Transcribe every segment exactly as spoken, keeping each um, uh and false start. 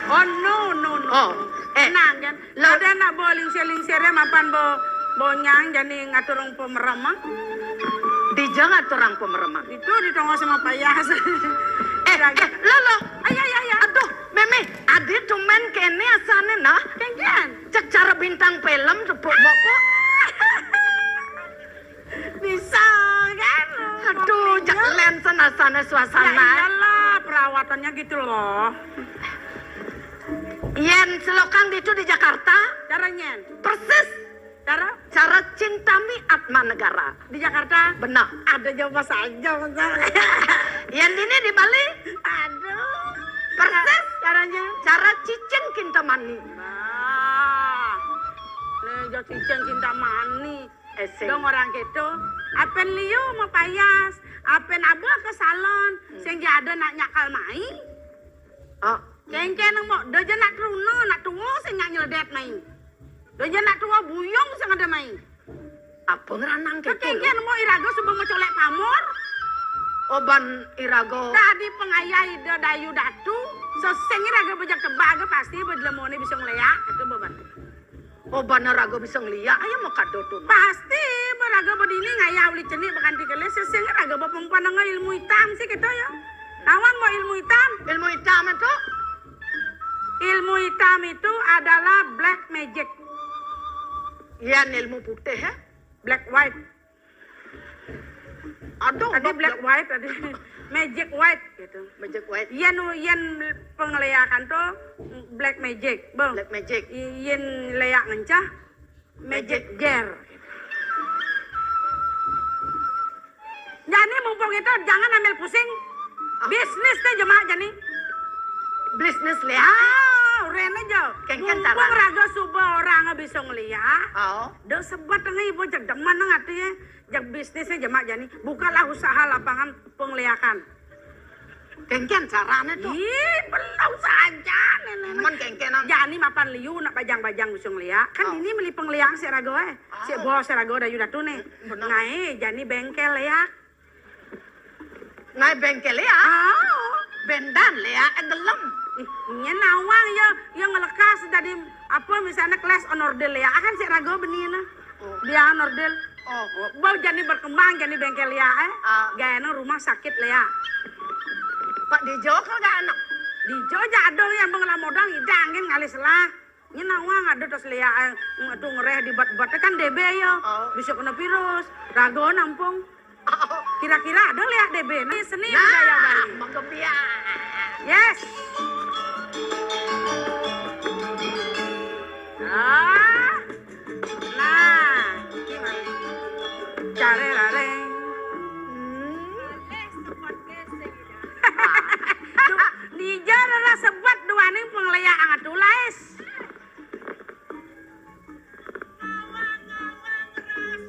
Oh, no, no, no. Oh, eh, tenang, kan? Lo ada nak bawa lingsir-lingsirnya mapan bawa, bawa nyang jani ngaturang pemeremang. Dija ngaturang pemeremang. Itu di tongos sama payas. Eh, lagi. Eh, lo, lo. Ayo, ayo, ayo. Aduh, Meme, adi tumen kene asane nah. Kenjen. Cek cara bintang film tepuk boko. Bisa kan? Aduh, jak lensen asane suasana. Ya iyalah, perawatannya gitu loh. Yen selokang ditu di Jakarta. Cara nyen. Persis. Cara? Cara cintami Atma Negara. Di Jakarta? Benar. Ada jawab saja, benar. Yen dini di Bali. Aduh. Persis. Caranya? Cara cicing Kintamani. Nah. Nih, jo cicing Kintamani. Eseng. Dong orang gitu. Apen liu mau payas, apen aba ke salon, sing ada nak nyakal mai. Ah. Kengken mau, doja nak truna, nak tua sing nak nyeledet mai. Doja nak tua buyung sing ada mai. Apa ngeranang gitu? Kengken mau iraga suba mau colek pamor. Oban iraga. Tadi pengayai da dayu datu, sesing iraga bejak tebaga pasti bedelemone bisa ngeleak, itu beban. Oh, bana raga bisa ngeliak, ayo mau kado tuh. Pasti, baraga bedini ngayah uli cenik bakanti kelis, sesing raga bapengpananga ilmu hitam sih kita ya. Nawang mau ilmu hitam? Ilmu hitam itu? Ilmu hitam itu adalah black magic. Yan ilmu putih, ya? Black white. Aduh, tadi black white tadi. Magic white gitu. Magic white. Yen, yen pengeleakan tuh black magic, bang. Black magic. Yen leak ngencah, magic jar. Jani mumpung itu jangan ambil pusing. Ah. Bisnis teh jemak jani. Bisnis leak. Ah, uren aja. Kengken mumpung cara. Raga suba orang bisa ngeliak. Oh. Do sebat nang ibu cedeman nang ati ya. Jak bisnisnya jemak jani, bukalah usaha lapangan pengeleakan. Kengken carane tuh. Ih, belum saja nenek. Cuman kengkenan. Jani mapan liu nak bajang-bajang usung leak. Kan ini meli pengeleak si raga eh. Si bos si raga udah yuda tuh nih. Bener. Ngai jani bengkel leak. Ngai bengkel leak. Ah. Bendan leak eh gelem. Ih, nya nawang ya, ya ngelekas tadi apa misalnya kelas on order leak kan si raga benina. Oh. Dia on order. Oh. Bau jani berkembang jani bengkel leak eh. Ah. Gaya nang rumah sakit leak. Pak Dijo kan gak anak. Dijo aja ada yang pengelah modal idang kan ngalis lah. Nya nawang ada terus leak eh, tuh ngereh di bat-bat kan D B ya. Oh. Bisa kena virus. Raga nampung. Kira-kira ada leak D B nah seni budaya Bali. Menggebiak. Yes. Ah. Nah, gimana? Carerareng. Hmm. Duh, dija rara sebat duaning pengeleak angat tulais.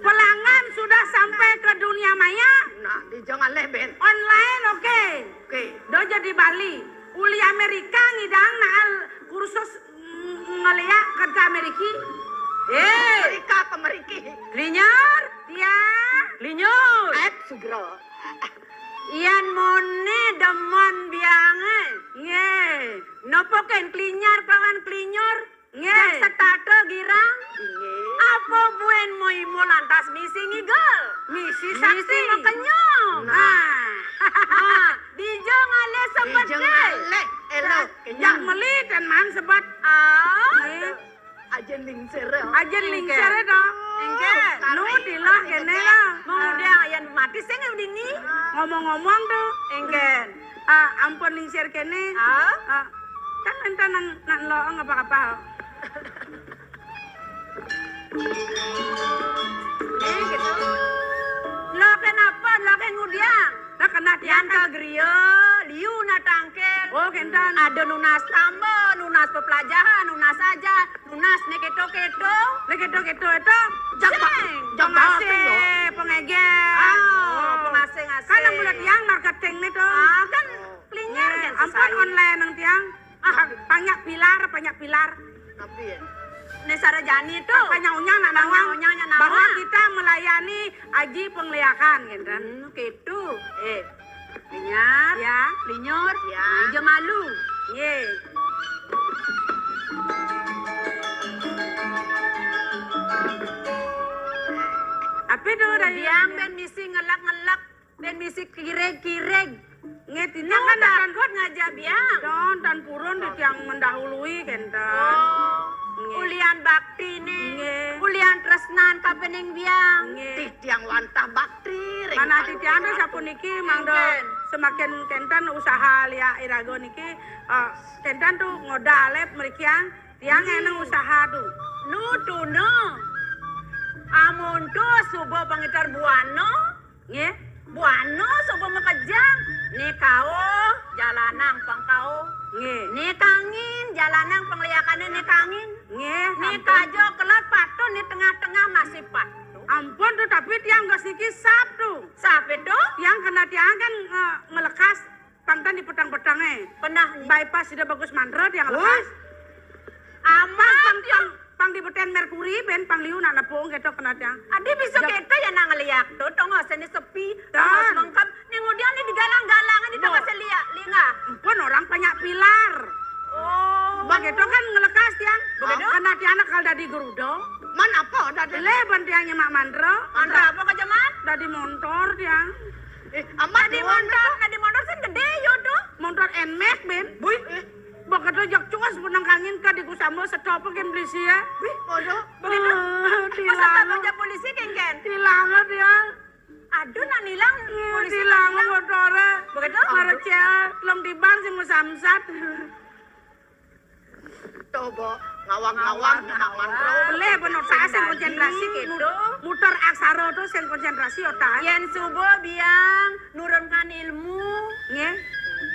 Pelanggan sudah sampai ke dunia maya. Nah, di jangan leh, Ben. Online, oke. Oke. Do jadi Bali. Uli Amerika ngidang naal kursus ng-, ngeliak ke Ameriki. Eh. Amerika ke Ameriki. Linyar, ya. Linyur. Aep sugro. Ian mone demen biange. Nge. Nopo ken kelinyar kawan kelinyur? Nggih. Jak setata girang. Nggih. Apa buen moimo lantas misi ngigel? Misi sakti. Misi makenyong. Nah. Nah. Dija ngalih sebet. Dija ngalih. Elo, kenyang. Jak meli ten man sebet. Ah. Nggih. Ajen lingsir. Ajen lingsir to. Engken. Nu dilah kene lah. Mau dia ayan mati sing dini. Ngomong-ngomong to. Engken. Ah, ampun lingsir kene. Ah? Ah, kan enten nang, nang loong apa-apa. Eh, gitu. Lo kenapa? Lo kan ngudiang? Nah, kena tiang. Yang ke geria, liu na tangkil. Oh, kentan. Ada nunas tambah, nunas pepelajahan, nunas aja, nunas ne keto-keto. Ne keto-keto itu. Jam ba-, sing. Jam pengasih, basing, yo. Pengeger. Ah, oh, pengasih-ngasih. Kan nang bulat tiang marketing ne to. Ah, kan kelinyar kan ampun susah. Online nang tiang. Ah, banyak pilar, banyak pilar. Tapi ya. Nih Sarajani tuh. Banyak unyang nak nawang. Banyak unyang nak nawang. Bahwa kita melayani aji pengliakan, gitu. Hmm, gitu. Eh, linyar, ya. Linyur, ya. Aja malu. Ye. Apa tu dari biang ben misi ngelak-ngelak, ben misi kireg-kireg. Nggih, tina kan tan kuat ngajak biang. Don, tan purun di tiang mendahului kenten. Oh, nggih. Ulian bakti nih. Nggih. Ulian tresnan kapening biang. Nggih. Titiang wantah bakti ring mana titiang tuh sapuniki mangda semakin kenten usaha liak iraga niki, eh, kenten tuh ngodal alit mrikiang, tiang eneng usaha tuh. Nu tuna. Amun tuh suba pangitar buana. Nggih. Buana suba makejang. Ni kauh, jalanang pang kauh. Nggih. Ni kangin, jalanang pangliakane ni kangin. Nggih, ni sampun. Kaja kelat patun ni tengah-tengah masih patun. Ampun tuh, tapi tiang geus niki sap tuh. Sap itu? Tiang kena tiang kan, eh, ngelekas pang tan di petang-petang, eh. Kenah. Bypass sudah bagus mantra tiang lekas. Amat pang, pang, pang di beten Merkuri, ben pang liu nak nepung gitu kena tiang. Adi bisa kita ya nang ngeliak tuh, tongos ini sepi, tongos mengkap, nih ngudian nih digalang-galang, ini tongos liak, lingah. Ampun, orang banyak pilar. Oh. Begitu kan ngelekas tiang. Begitu? Kena tiang nak kal dadi gerudo. Man apa dadi? Leh, ban tiang nyemak mantra. Mantra apa, Kajaman? Dadi montor tiang. Eh, amat dadi montor, dadi montor sing gede yo tuh. Montor Nmax, ben. Bui. Eh. Begitu jak cuas benang kangin ka di kusamba setop ken polisi ya. Wih, bodoh. Begitu. Ah, tilang. Aja polisi kengken. Tilang dia. Aduh, nak nilang. Iya, polisi tilang motore. Begitu? Marecel, long tiban sing samsat. Coba ngawang-ngawang, ngawang-ngawang. Boleh, bener, saya sing konsentrasi gitu. Muter aksara tuh sing konsentrasi otak. Yen subuh biang nurunkan ilmu. Nggih.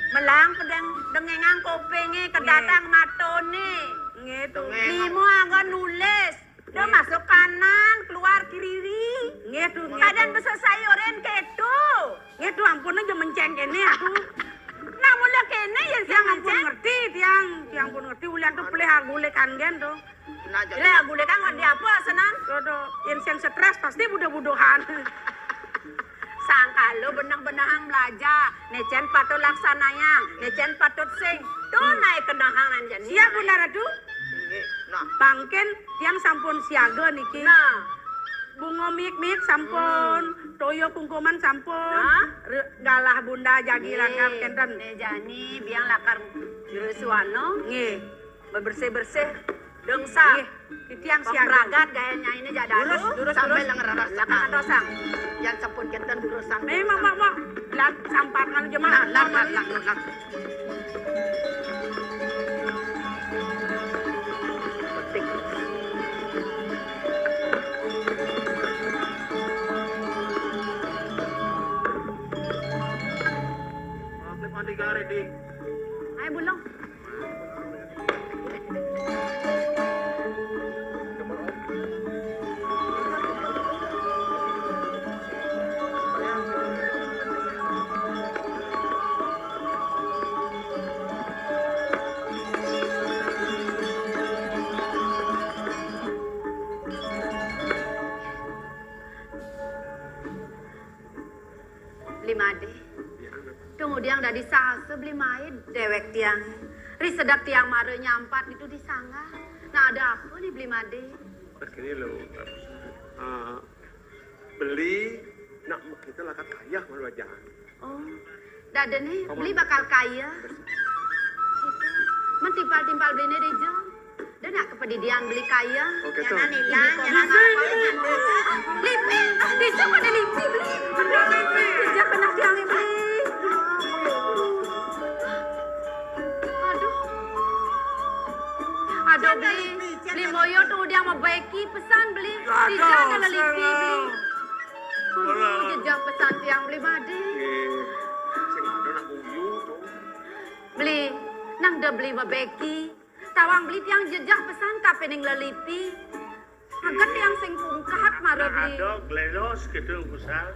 Melang pedang dengengang kupinge, kedatang matone. Nggih, tuh. Lima anggon nulis. Dia masuk kanan, keluar kiri. Nggih, tuh, nggih. Kadang tuh. Bisa sayurin keto. Nggih, tuh, ampun aja menceng kene aku. Nah, mula kene ya, yang ampun ngerti, tiang, tiang pun ngerti, ulian tuh pelih agulikan gen tuh. Nah, jadi leh agulikan ngerti apa, senan? Tuh, tuh, yang, yang stres pasti buduh-buduhan. Sangka lu benang-benang belajar, necen patut laksananya, necen patut sing. Tuh, hmm. Naik kendangan anjen. Siap, Bunda Ratu? Nggih. Nah. Pangken tiang sampun siaga niki. Nah. Bunga mik-mik sampun, hmm. Toya kungkuman sampun, nah. Re-, galah Bunda jagi nggih. Lakar kenten. Nih jani biang lakar juru suana. Nggih. Bebersih-bersih. Dengsa. Nggih. Titiang siaga. Pemragat gaya nyaine jak dalu. Durus, durus, sampai durus. Lengan raras. Lakar atosang. Yang sampun kenten durus sang. Memang, Mak, Mak. Lat sampat kan aja, Mak. Nah, lat, lat, lat, lat. Ayo, bulung. Beli Made. Tung udiang dadi salsa beli maid dewek tiang. Ri sedek tiang mara nyampat gitu di sanggar. Nah, ada apa nih beli Made? Begini loh, eh, beli nak kita lakat kaya malu aja. Oh, dada nih beli bakal kaya. Gitu. Mentimpal-timpal beli nih deh, Jom. Dia nak kepedidian beli kaya. Oke, tuh. Nyana nilang, nyana ngapa, nyana. Lipi, bisa pada lipi beli. Bisa kena tiang lipi. Aduh. Aduh, beli. Beli moyo tuh udah mau baiki pesan beli. Bisa kena lipi beli. Aduh, jejak pesan tiang beli Made. Sing ada nak guyu tuh. Beli, nang dah beli mau baiki. Tawang beli tiang jejak pesan kapining lelipi. Aget tiang sing pungkat mara beli. Ada glelos gitu, misal.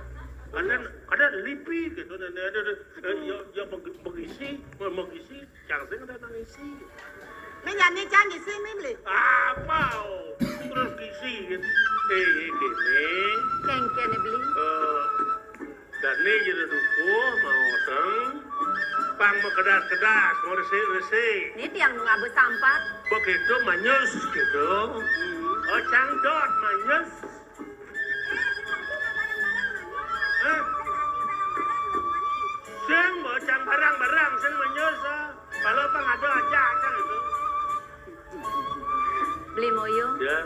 Ada, ada lipi gitu, dan ada, ada, eh, ya, ya, mengisi, mengisi, yang sing ada nang isi. Ini nyanyi cang isi, mi beli. Apa? Oh? Terus isi gitu. Eh, eh, gini. Kengkene beli. Eh, Jani jero dukuh, maoseng, pang makedas-kedas, maresik-resik. Ni tiang nu ngaba sampat. Begitu manyus gitu. Oh, cang dot manyus. Hah? Sing, oh, cang barang-barang, sing manyus, ah. Kalau pang ada aja, cang itu. Beli Moyo. Ya.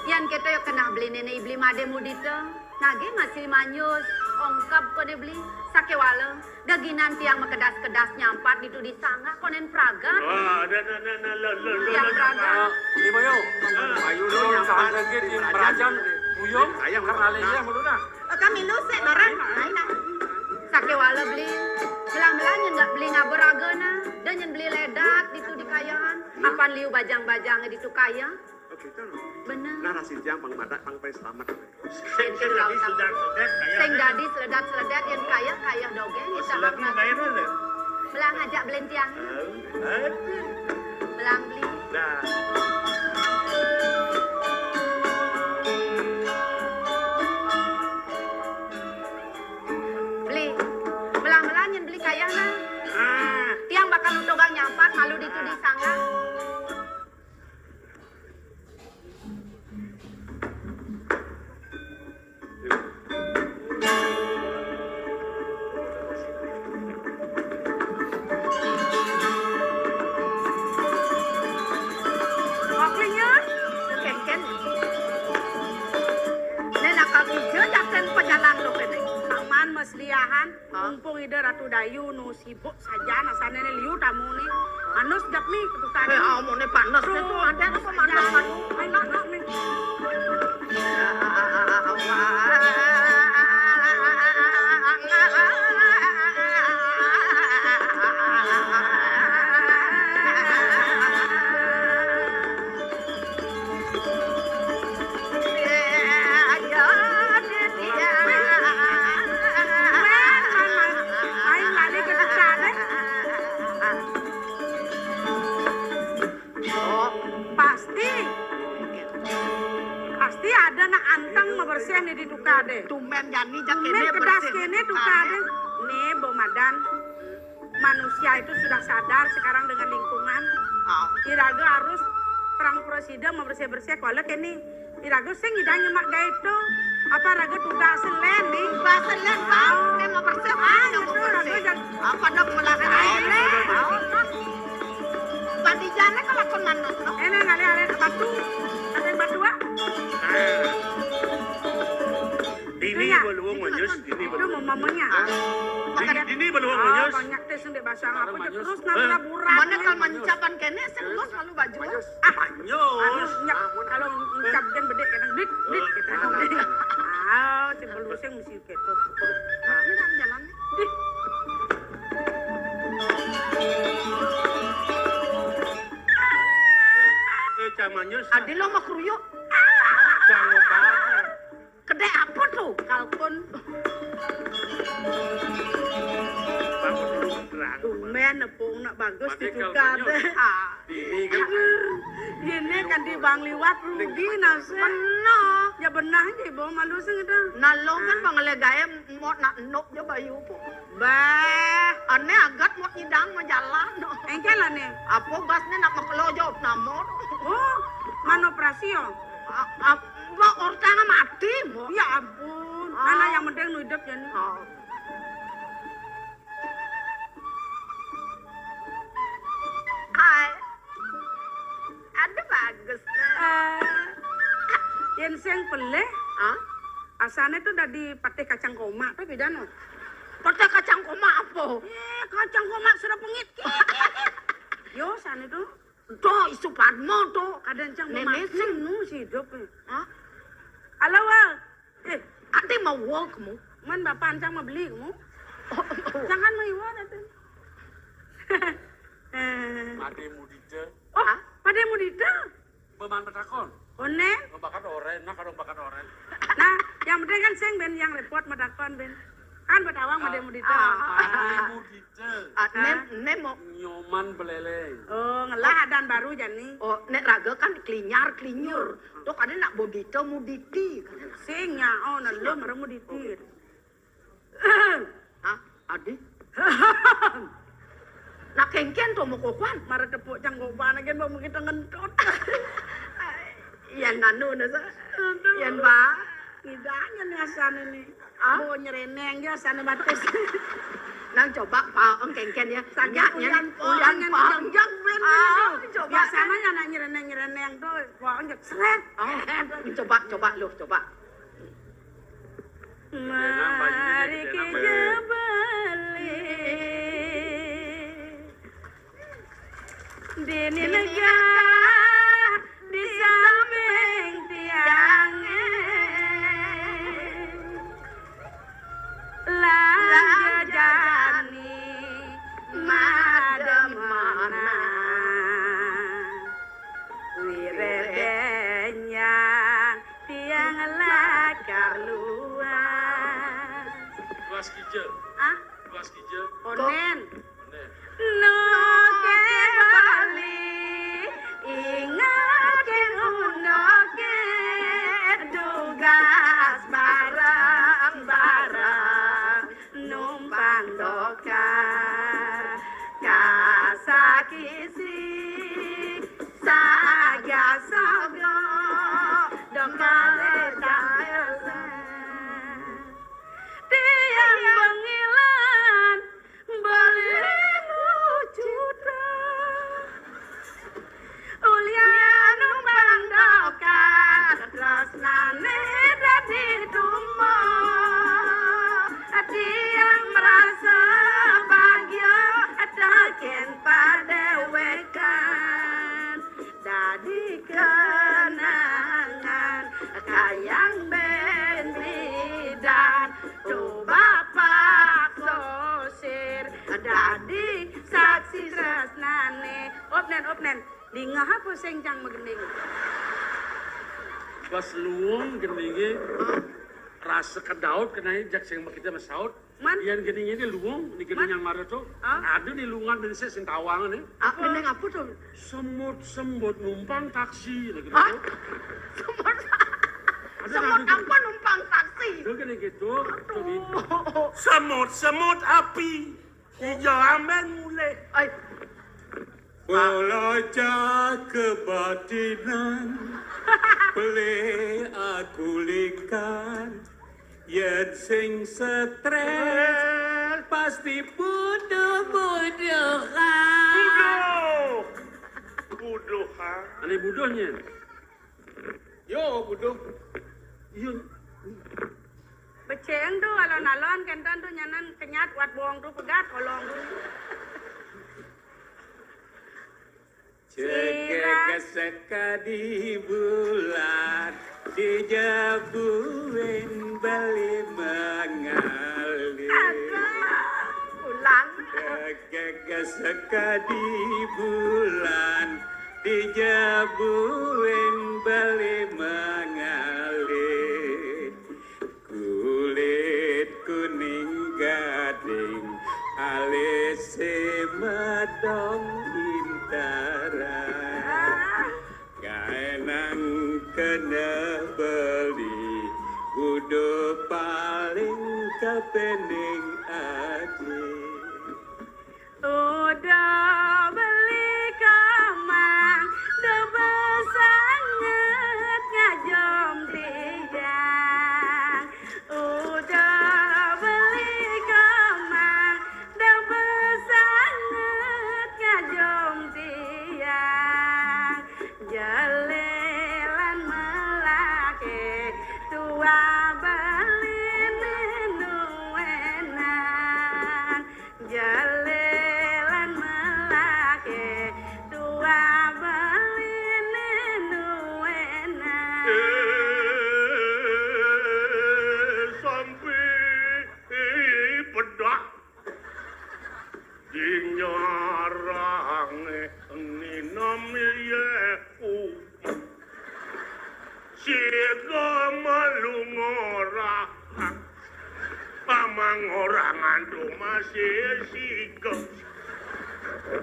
Yan keto yo keneh beli nene beli made mudita. Nage masih manyus, ongkab kone beli, sakewala. Geginan tiang makedas-kedas nyampat ditu di sanggah konen pragat. Wah, ada, ada, ada, ada, lo, lo, lo, tiang lo, pragat. Ah, Beli Moyo. Ah. Ayo lo, yang tahan lagi di Merajan, Buyung, ayam karena alenya mulu nah. Kami lu sek barang. Sakewala beli. Belang-belang nyen nggak beli ngaba raga nah. Dan nyen beli ledak ditu di kayahan. Apan liu bajang-bajang ditu kaya. Oh, gitu, loh. Bener. Nah, rasin tiang pang madak pang pai selamat. Sing, sing dadi seledak-seledak kaya. Sing dadi seledak-seledak yang kaya, kaya dogeng. Oh, kita seledak makan. Belang ajak belen tiang. Oh, oh. Belang beli. Dah. Beli. Belang-belang yang beli kaya nah. Ah. Tiang bakal nutugang nyampat malu ditu di sanggah. Oke, Nyun. Ken, ken. Nen akal kija jaten pejalan lo kene. Aman, Mas Liahan. Hah? Mumpung Ida Ratu Dayu nu sibuk sajan, asane ne liu tamune. Manus jap mi ketukan. Eh, amune panas ne tu, ada apa manus, manus? Ayo, manus ni. Pasti. Pasti ada nak anteng mabersih ni di tukade. Tumben jani jak kene bersih kene tukade. Ni bemadan. Manusia itu sudah sadar sekarang dengan lingkungan. Ah. Iraga harus perang prasida, membersih-bersih kuala kene. Iraga sing idang nyemak gae to. Apa raga tugas selen ni? Tugas selen, Bang. Ah. Membersih, ah, membersih. Apa dok melakar? Padi jane kalau kon manus, no? Ene ngale-ale batu. Ada batu, ah? Dini beluang manyus, dini beluang. Itu mamanya. Dini beluang manyus. Banyak teh sendek basang apa je terus nang laburan. Mana kalau mencapan kene sing bos lalu baju. Ah, manyus. Anu, nyak, kalau ngucap kan bedek kadang dit, dit, gitu. Ah, si beluseng mesti keto. Ini kan jalan. Ih. Eh, cang manyus. Adi lo mah kruyuk. Cang obat. Kedai apa tu? Kalkun. Bangun dulu terang. Tumben nepung nak bagus di tukar deh. Ah. Ini kan. Ini kan di bang liwat rugi nasib. Benar. Ya benar je bawa malu sing itu. Nalong kan bang legae mau nak nok je bayu po. Bah, ane agat mau nyidang mau jalan. Engkel ane. Apa gasnya nak makelo jawab nama. Oh, mana operasi yo? Apa ortang mati, Mbok? Ya ampun. Ah. Nana yang penting nu hidup ya. Oh. Hai. Ada bagus. Eh, yen sing pelih, hah? Asane tu dadi patih kacang koma tu pidan no. Patih kacang koma apa? Eh, kacang koma sudah pengit. Yo, sane tu. Tuh, Supadmo tuh. Kadang cang nenek sing nu si hidup. Eh. Hah? Halo, Wal. Eh, ati mau wol kamu? Man bapak ancang mau beli kamu? Jangan mau iwa ati. Eh. Pade mudita. Oh, hah? Pade mudita. Peman petakon. Onen. Bakat oren, nah kalau bakat oren. Nah, yang penting kan sing ben yang repot medakon ben. Kan betawang pade mudita. Ah. Pade mudita. Ah, nem, nem mau. Nyoman beleleng. Oh, ngelah adan baru jani. Oh, nek raga kan klinyar, klinyur. Tok ada nak bodita, muditi. Sing ya, oh, nah, lu merem muditi. Hah? Adi? Nak kéngkén to mokokohan, mara tepuk canggoban gén ba mengkita ngentut. Yén anu né, sa. Aduh. Yén ba. Ngidang yén asané né. Ah? Bo nyereneng ya asané batis. Nang coba paong kéngkén ya. Sakit. Nyak, nyan, uyan, uyan, paong. Jang-jang bén. Ah, itu. Coba. Biasanya kan ya nak nyereneng-nyereneng to, paong jak seret. Oh, coba, coba lu, coba. Mari kita beli. Dini negah di samping tiangé. Lanjajani mademana. Wirédényan tiang lakar luas. Luas kija. Ah? Luas kija. Onén. Onén. Noké bali, ingakin unoké, dugas bareng-bareng numpang doka. Kasakisi saga sogo, dong kalih dayosa. Tiang bengilan beli mucutra. Ulian numpang doka, tresnané dadi tumo. Tiang merasa bahagia, taken padéwékan. Dadi kenangan kayang bén bidan, tu Bapak Sosir dadi saksi tresnané. Op nén, op nén. Dingeh apa sing cang magending? Pas luung gendingé, rasa kedaut kenaé jak sing makita masaut. Man. Yén gendingé né luung, né gending Man. Yang mara to. Ah? Ada né luungan bensé sing tawang né. Ah, gending apa to? Semut-semut numpang taksi, nah gitu. Ah? Semut. Ada semut lagi apa gitu. Numpang taksi? Ada gini gitu. Aduh. Tuh, gitu. Semut-semut api. Iya, amén mulih. Ai. Belajar kebatinan, pelih aku likan, yén sing strés, pasti buduh-buduhan. Buduh. Buduhan. Ané buduhnya. Yo, buduh. Iya. Becik tu alon-alon kénten tu nyanan kenyat wat bong tu pegat kolong tu. Cegek sekadi bulan dijabuin beli mengalir. Aduh, ulang. Cegek sekadi bulan dijabuin beli mengalir. Kulit kuning gading, alisé madong intaran. Kaénang kena beli, buduh paling kapénding adi. Uduh beli kamang, da besanget ngajum tiang. Uduh beli kamang, da besanget ngajum tiang. Jelelan melake, tua beli nuenan. Jelelan melake, tua beli nuenan. Eh, sampi pedak. Dinyarang nina miyeku. Siga malu ngorang. Amang ngorang antu masih siga.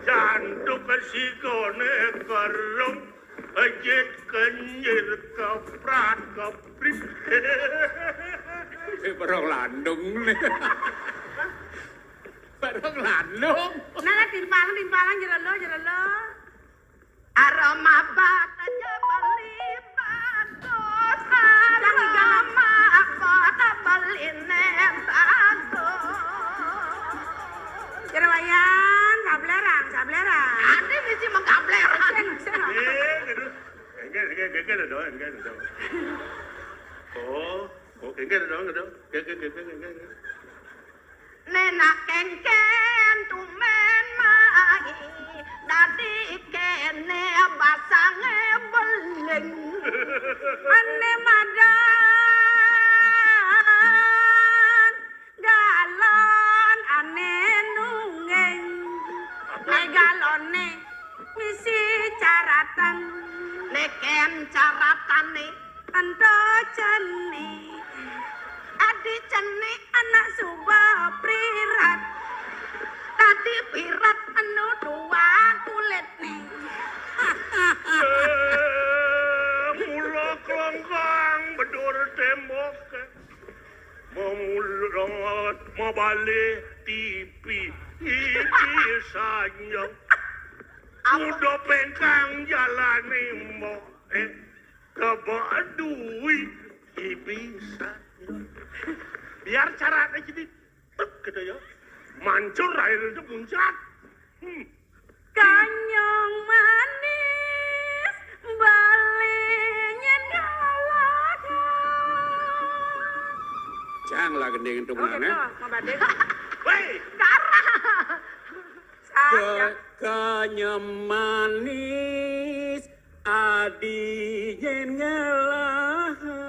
Jantuk sigane kerung. Ejit kenyir keprat keprit. Barang landung nih. Barang landung. Nah, timpalan, timpalan, jero lo, jero lo. Aroma bat aja beli bagus, aroma bat beli ne bagus. Jero wayang, gableran, gableran. Ane mesti menggableran. Sing, sing. Eh, gitu. Enggak, enggak, enggak, enggak ada doang, enggak ada doang. Oh, oh, enggak ada doang, enggak ada doang. Enggak, enggak, enggak, enggak, enggak. Nenak kengken tumen mai, dadi kene basange beling. Ane madan galon ane nungging. Nek galone misi caratan. Neken caratane. Ento ceni. Adi ceni anak suba prirat. Tadi pirat anu dua kulitne. Eh, mula kelongkang bedur tembok. Mamulot, mabale T V. Iki sanyo. Apa? Udah pengkang jalane mbok. Eh, kebak duit. Iki sanyo. Biar carane jadi tek gitu ya. Mancur air itu muncrat. Hmm. Kanyang manis bali nyen galaga. Jang lah gending itu. Oh, mana? Gitu, mau badhe. Woi. Garah. Ke-, kanyang manis adi nyen galaga.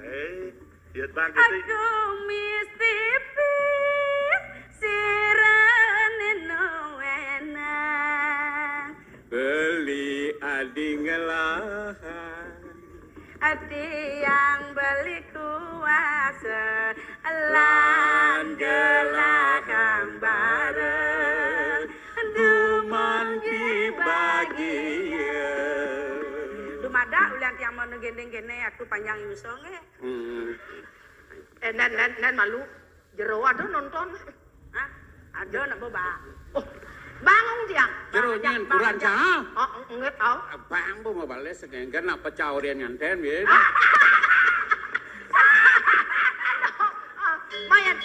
Eh. Lihat bangkit, Ri. Aku mis tipis, sirene no enak. Beli adi ngelahan. Adi yang beli kuasa, lan gelahang bareng, duman dibagia. Dumadak ulian tiang mau gendeng kene, aku panjang iso nggih. Hmm. Eh, nen, nen, nen malu. Jero ada nonton. Hah? Ada nak bebak. Oh, bangun dia. Jero nyen kurang cah. Oh, nggih, au. Abang bu mau bales, segenggam nak pecah orian nganten, ya. Aduh, ah, mayan.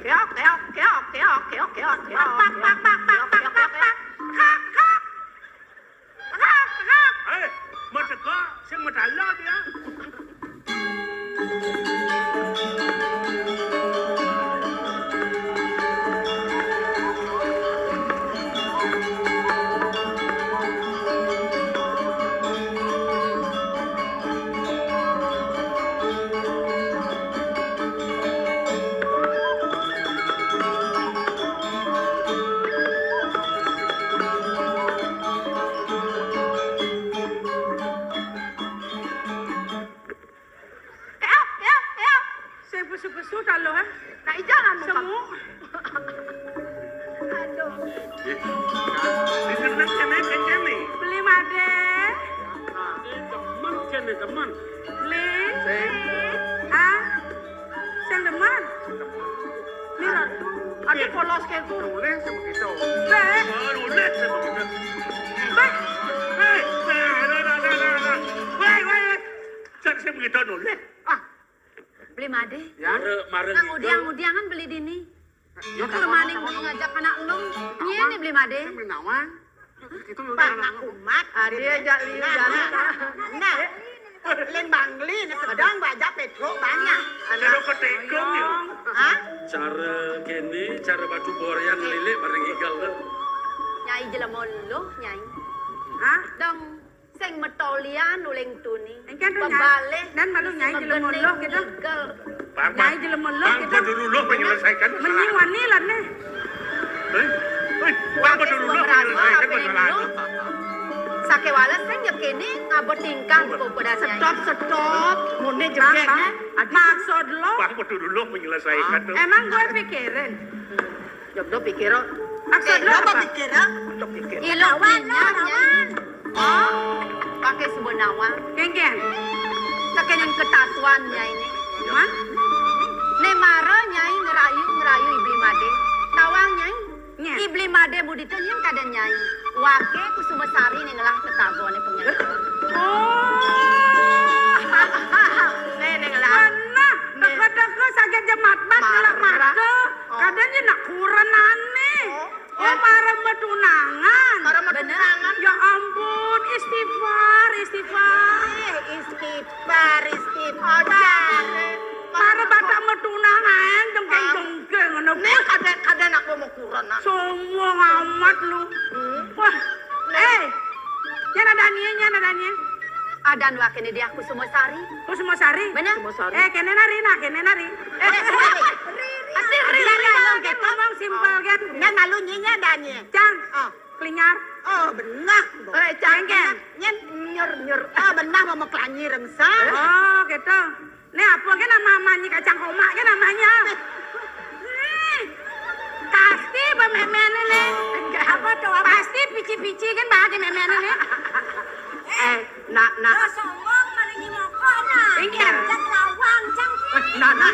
Keok, keok, keok, keok, keok, keok, keok. Pak, pak, pak, pak, pak, pak, pak, pak. Kak, kak. Kak, kak. Eh, mau teka, sing medala dia. Eok, eok, eok. Sing pesu-pesu ta lo, eh? Nak ijo anu, Pak. Semu. Aduh. Di kene kene kene. Beli made. Nah, ini demen kene demen. Beli. Sing. Ah. Sing demen. Ini ratu. Ada polos kayak itu. Nulis sama kita. Be. Oh, nulis sama kita. Be. Hei, nah, nah, nah, nah, nah, nah. Woi, woi, woi. Cak sing begitu nulis. Ah. Beli made. Ya. Mare, mare. Nang udiang-udiangan beli dini. Ya, kalau maning beli ngajak anak lu. Nyene beli made. Sing beli nawang. Itu lu Pak, nak umat. Ah, dia jak liu jalan. Nah, nah. Leng bangli, nah, sedang bajak Petro banyak. Kalau ketekong ya. Hah? Cara kene, cara batu bor yang ngelilik bareng igal tu. Nyai jelema lu, Nyai. Hah? Dong. Sing metolian uling tuni. Engke tuh, Nyai. Pebalih. Dan malu Nyai jelema luh gitu. Nyai jelema luh gitu. Padululuh menyelesaikan masalah. Mending wani lah nih. Eh, eh, padululuh menyelesaikan masalah. Sakewala sing ya kene ngaba tingkah di popodan Nyai. Stop, stop. Mune jegek. Maksud lo? Padululuh menyelesaikan tuh. Emang gue pikirin. Jogdo pikir, oh. Maksud lo apa? Pikir, ah? Jogdo pikir. Ilo lawan, lawan. Oh, pakai suba nawang. Kengkeng. Sakening ketatuan Nyai ne. Man? Ne mara Nyai ngerayu, ngerayu Ibli Made. Tawang Nyai. Nya. Ibli Made mudita nyén kada Nyai. Wake Kusuma Sari ne ngelah tetagone pengen. Oh. Ne, ne ngelah. Benar. Teka-teka saget jemat bat ngelah mata. Oh. Kadang je nak kurenane. Oh, mara matunangan. Mara matunangan. Ya ampun, istighfar, istighfar. Eh, istighfar, istighfar. Mara batak matunangan, jengkeng-jengkeng, ngono. Nih, kada, kada nak mau kurenan. Sombong amat lu. Hmm. Wah, eh, nyén adanye, nyén adanye. Adan wakene dia Kusuma Sari. Kusuma Sari? Bener? Kusuma Sari. Eh, kene nari, nah, kene nari. Eh, ri, ri, ri, ri, ri, kan ngomong simpel kan. Nyén malu nyinya adanye. Cang. Oh. Kelinyar. Oh, benah. Eh, Cang, kengken. Nyén nyur, nyur. Ah, benah mau klanyi remsa. Oh, gitu. Nih apa kan nama amanyi kacang koma kan namanya. Nih, pasti bememene nih. Apa tuh? Pasti pici-pici kan bagi memene nih. Eh, nak, nak. Lo sombong maringi mokok nah. Iya. Cang lawang, Cang. Nah, nah.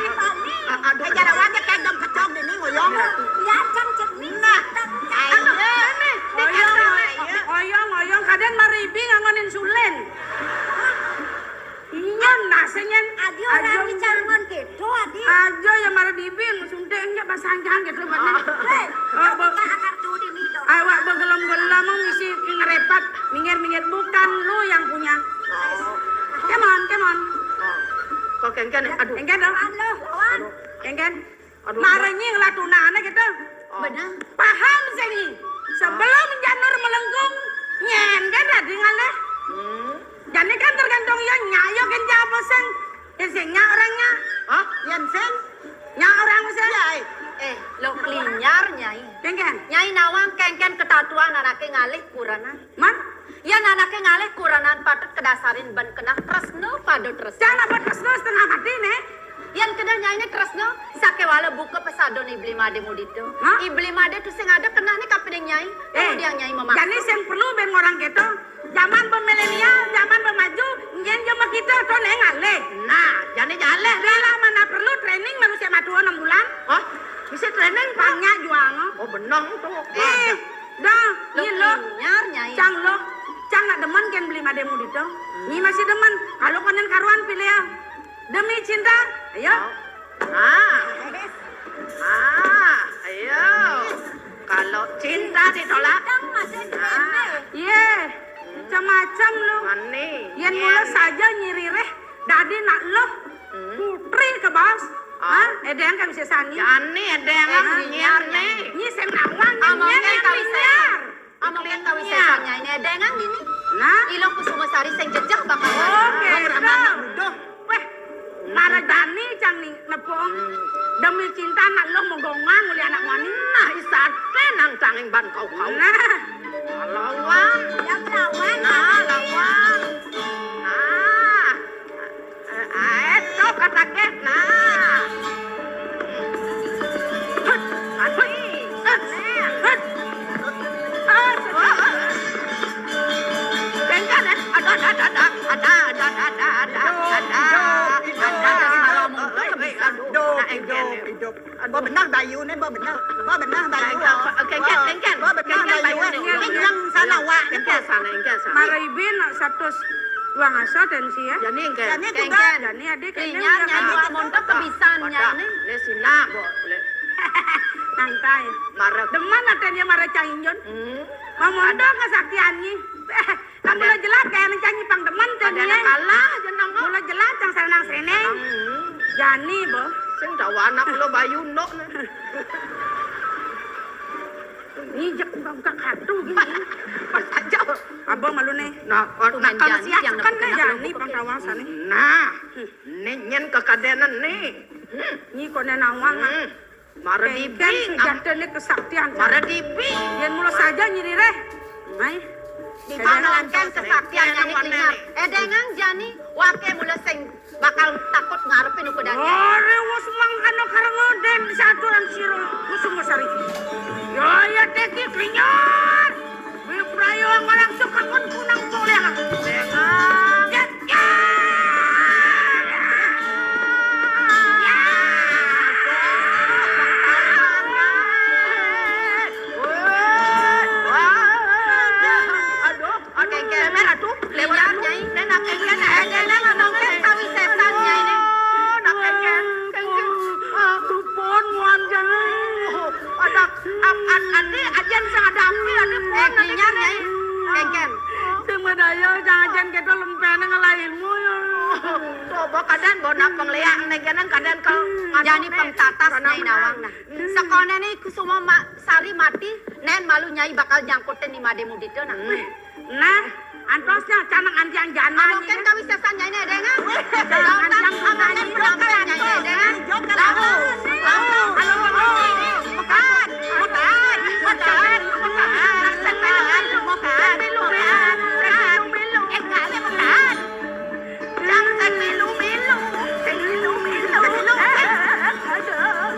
Aduh, aja lawang aja kayak dong kecok deh nih ngoyong. Ya, Cang, Cang. Nah, ayo. Oyong, oyong, oyong, kadang maribi ngangon insulin. Iya, nasenya. Adi orang di calon gitu, Adi. Aja ya mara dibing, suntik enggak basangkang gitu, bener. Hei, oh, buka anak tuh di mito. Awak begelem-gelem ngisi ngerepat, minggir-minggir, bukan lu yang punya. Come on, come on. Kok kengken, aduh. Kengken dong. Lawan lo, lawan. Kengken. Aduh, mara nyi ngelah tunane gitu. Oh. Bener. Paham sih nyi. Sebelum janur melengkung, nyén kan tadi ngalih. Hmm. Jadi kan tergantung ya nyayo kan siapa sing. Ya sing nya orangnya. Hah? Yang sing? Nya orang sing. Ya, eh. Eh, lo kelinyar, Nyai. Kengken. Nyai nawang kengken ketatuan anake ngalih kurenan. Man? Yén anake ngalih kurenan patut kedasarin ben keneh tresna pada tresna. Cang apa tresna setengah mati, nih? Yén keneh Nyai ne tresna, sakewala buka pesadon Ibli Made mudita. Hah? Ibli Made tusing ada keneh ne kapining Nyai. Eh, kemudian Nyai memaksa. Jani sing perlu ben orang keto. Zaman bemilenial, zaman bemaju, nyen zaman kita to ne ngalih. Nah, jani jaleh. Bila mana perlu training manusia matua enam bulan? Hah? Bisa training, Pak? Banyak juang. Oh, benang tuh. Eh, dah, lo. Nyar, Nyai. Cang lo. Cang nak demen kan beli mademu dito. Ni masih demen. Kalau konen karuan pilih ya. Demi cinta. Ayo. Ah. Ah, ayo. Kalau cinta ditolak. Cang masih demen, eh. Iya. Macam-macam lo. Mani. Yen mula saja nyirireh. Dadi nak lo. Hmm. Putri ke bos. Ah. Hah? Edeng kan bisa sani. Jani edeng kan nyiar nih. Nyi sing nawang. Amonge nyiar, kawisesan. Amonge kawisesan, Nyai, edeng kan ini. Nah. Ilo Kusuma Sari sing jejeh bakal. Oke. Weh, mara jani cang nih nepung. Demi cinta nak lo mau gongang uli anak wani. Nah, isate nang canging ban kau-kau. Nah. Lawan. Ya lawan. Nah, lawan. Nah. Eh, eh, cok, kata Ket, nah. Hut, hati, hut, hut. Ah, sudah. Kengken, eh. Ada, ada, ada, ada. Ada, ada, ada, ada, ada. Hidup, hidup, hidup. Ada, ada, ada. Woi, woi, aduh. Hidup, hidup, hidup. Aduh. Ba benah bayu ne, ba benah. Ba benah bayu. Kengken, kengken. Ba benah bayu ne. Kengken sana, wak. Kengken sana, kengken sana. Mara ibin satus dua ngasa tensi ya. Jani kengken. Jani adik kengken. Inya nyanyi wak montok kebisan nyanyi. Le sina, bo, le. Nangkai. Mara. Demen ate dia mara cang injun. Hmm. Mamontok kesaktian ni. Kan mula jelas kayak nang nyanyi pang demen tuh dia. Kalah jeneng. Mula jelas cang senang seneng. Jani, bo. Sing dawa anak lo bayu nok ne. Ngijek. Kakadu gini. Pas aja. Abang malu nih. Nah, oh, nah, kalau jani siap yang kan nih jani pangkawasan nih. Nah, nih nyen kekadenan nih. Nyi kok nih nawang. Hmm. Mara dibi, sujata nih kesaktian. Mara dibi. Yen mula saja nyiri reh. Mai. Di mana kan kesaktian nyai klinyar? Eh, dengang jani, wake mula sing bakal takut ngarepin uku dadi. Ore wis mangkana karena den saturan sira kusuma sari. Yo ya teki klinyar. Wiprayo ngarang sukakon kunang boleh. Dengang. Ya, ya. Ya. Woi, wah, aduh, aduh, Kengken. Nenek Ratu, lewat Ratu. Nyai. Nenek Kengken, eh, Nenek ngomong kan kawisesan, Nyai, nih. Nak Kengken, Kengken. Aduh, pun, muan, jangan. Oh, ada, ap-, an-, ati, ajen sing ada api, ati, pun, eh, ati, klinyar, Nyai. Kengken. Sing madaya, jangan-jangan kita lempene ngelahinmu, ya. Coba kadang gua nak pengliak, Kengken, kadang kalau jani anu, nih, pengtatas, karena Nyai menang. Nawang, nah. Hmm. Sekonene kusuma ma-, sari mati, nen malu nyai bakal nyangkutin ni made mudita, nah. Hmm. Nah, antosnya canang antian jana. Anu ken kawisesan nyai ne, dengang. Wih, jangan, jangan, jangan, jangan, jangan, jangan, jangan. Lalu, lalu, lalu, lalu, mekat, mekat, mekat, mekat, mekat, mekat, mekat, mekat, mekat, mekat, mekat. Dang sing milu-milu, sing milu-milu. Aduh.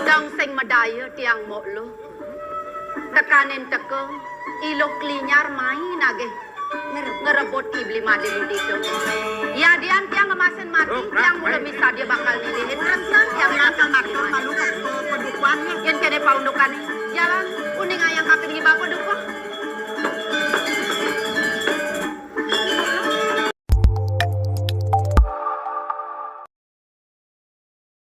Dang sing madaya tiang mok luh. Tekanin teka, iluh klinyar mai nagih. Ngerebut ki beli made mudita. Yadian tiang ngemasin mati, tiang mula misadia bakal nilihin. Resen tiang bakal mati. Malu ke, ke, kedukuannya. Yen kene paundukannya.